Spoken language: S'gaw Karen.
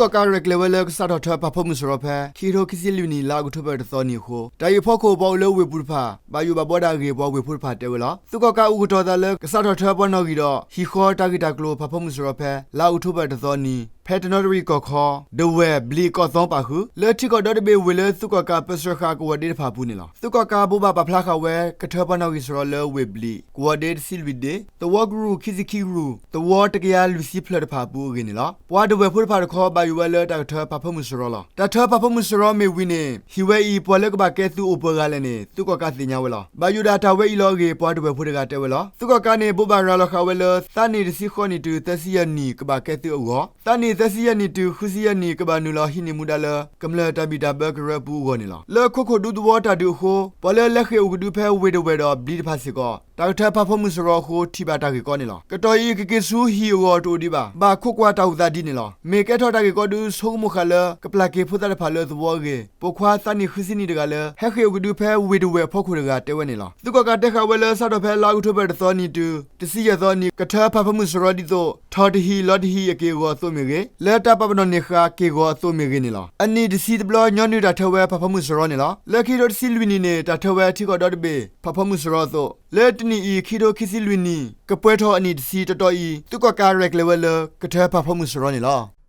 သုးကီၣ်ကးရဲၣ်ကျဲၤဝဲလၢကစးထီၣ်ထၢဖးဖၢမုၢ်စရီဖဲ ခံကထိခံဆံလွံၢ်နံၣ် လါအီးကထိဘၢၣ်တသီနံၤအဃိ တၢ်ဂ့ၢ်ဖီခိၣ်ပှၤအိၣ်လၢဝ့ၢ်ပူၤတဖၣ် ဘၣ်ယိၣ်ဘၣ်ဘှီဒၣ်အဂ့ၢ် ပှၤဝ့ၢ်ဖိတဖၣ်တဲဝဲလီၤ. သုးကီၣ်ကးအိၣ်ကတီၤသးလၢကစးထီၣ်ထၢပှၤနီၣ်ဂံၢ်ဒီး ဟံၣ်ဃီတၢ်ဂ့ၢ်တၢ်ကျိၤဖးဖၢမုၢ်စရီဖဲ လါအီးကထိဘၢၣ်တသီနံၤ ဖဲတနီသရံၣ်ကီၢ်ခီ ဒဝဲၢ် ဘျံး ကီးသီပာ်ဃုာ် လၢထံကီၢ်ဒီတဘ့ၣ်ဝ့ၢ်လၢသုးကီၣ်ကး ပၢဆှၢဃာ်ကဝီၤဒ့တဖၣ်အပူၤန့ၣ်လီၤ. သုးကီၣ်ကးဘိးဘၣ်ပာ်ဖျါဃာ်ဝဲ ကထၢပှၤနီၣ်ဂံၢ်စရီလၢဝ့ၢ်ဘျံး ကဝီၤဒ့တဆံလွံၢ်ဒ့ သဝီကရူၢ်ခံဆံခံကရူၢ် သဝီတကယၤလွံၢ်ဆံဖျၢၣ်တဖၣ်အပူၤအဂ့ၢ်န့ၣ်လီၤ. ပှၤဒဝဲၢ်ဖိတဖၣ်တခီ ဘၣ်ယိၣ်ဝဲလၢတၢ်ကထၢဖးဖၢမုၢ်စရီလီၤ. တၢ်ထၢဖးဖၢမုၢ်စရီမ့ၢ်ဝံၤန့ၣ် ဟံၣ်ဝဲအံၤ ပှၤလၢကဘၣ်ကဲသုးအိၣ်ပှဲၤဂၤလဲၣ်န့ၣ် သုးကီၣ်ကးသ့ၣ်ညါဝဲလီၤ. ဘၣ်ယိၣ်ဒၣ်တၢ်ဝဲအံၤလီၤအဂ့ၢ် ပှၤဒဝဲၢ်ဖိတဂၤတဲဝဲလီၤ. သုးကီၣ်ကးန့ၣ် ဘိးဘၣ်ရၤလီၤဃာ်ဝဲလၢ သးနံၣ်တဆံဃိးနံၣ်တုၤသၢဆံယဲၢ်နံၣ် ကဘၣ်ကဲသုးအဂီၢ်, သးနံၣ်သၢဆံယဲၢ်နံၣ်တုၤဃုဆံယဲၢ်နံၣ် ကဘၣ်နုာ်လီၤဟံးန့ၢ်မူဒါလၢ ကမျၢၢ်တၢ်ဘံၣ်တၢ်ဘၢကရၢပူၤအဂီၢ်န့ၣ်လီၤ. လၢခိခိၣ်ဒူသဝီတၢ်ဒုးအဃိ ပှၤလၢလဲၤဃ့ၢ်အိၣ်ကဒုဖဲဝ့ၢ်ဒဝဲၢ်ဒီးဘျံးတဖၣ်စ့ၢ်ကီး တၢ်ကထၢဖးဖၢမုၢ်စရီအဃိ ထံၣ်ဘၣ်တၢ်ဂ့ၢ်ကီန့ၣ်လီၤ. ကတီၢ်အံၤ ကက့ၤဆူဟံၣ်အဂီၢ်တအိၣ်ဒံးဘၣ်. ဘၣ်ခိးကွၢ်တၢ်အိၣ်သးဒ်န့ၣ်လီၤ. မ့ၢ်ကဲထီၣ်တၢ်ဂ့ၢ်ကီဒု ဆိကမိၣ်ဃာ်လၢ ကပျၢ်က့ၤဖိသၣ်တဖၣ်လၢသဝီအဂ့ၢ် ပိာ်ခွါသးနံၣ်ဃုဆံနံၣ်တဂၤလၢ ဟဲဃ့ၢ်အိၣ်ကဒုဖဲဝ့ၢ်ဒဝဲၢ်အဖီခိၣ်တဂၤတဲဝဲန့ၣ်လီၤ. သုးကီၣ်ကးတဲဃာ်ဝဲလၢ စးထီၣ်ဖဲလါအီးကထိဘၢၣ်တသီနံၤတုၤ တဆံယဲၢ်သီနံၤ ကထၢဖးဖၢမုၢ်စရီဒ်သိး ထီၣ်တဟံၣ်လီၤတဟံၣ်အက့ၢ်အဂီၤအသိးမ့ၢ်ဂ့ၤ, လၢတၢ်ပာ်ပနီၣ်န့ၢ်ဃာ်က့ၢ်ဂီၤအသိးမ့ၢ်ဂ့ၤန့ၣ်လီၤ. အနံၣ်တဆံတဘျီ ညီနုၢ်တၢ်ထၢဝဲဖးဖၢမုၢ်စရီန့ၣ်လီၤ. လၢခံကထိတဆံလွံၢ်နံၣ်န့ၣ် တၢ်ထၢဝဲထံကီၢ်ဒီတဘ့ၣ် ဖးဖၢမုၢ်စရီအသိး, လၢတနံၣ်အံၤ ခံကထိခံဆံလွံၢ်နံၣ် ကပှဲၤထီၣ်အနံၣ်တဆံတီတီအံၤ သုးကီၣ်ကးရဲၣ်ကျဲၤဝဲလၢ ကထၢဖးဖၢမုၢ်စရီန့ၣ်လီၤ.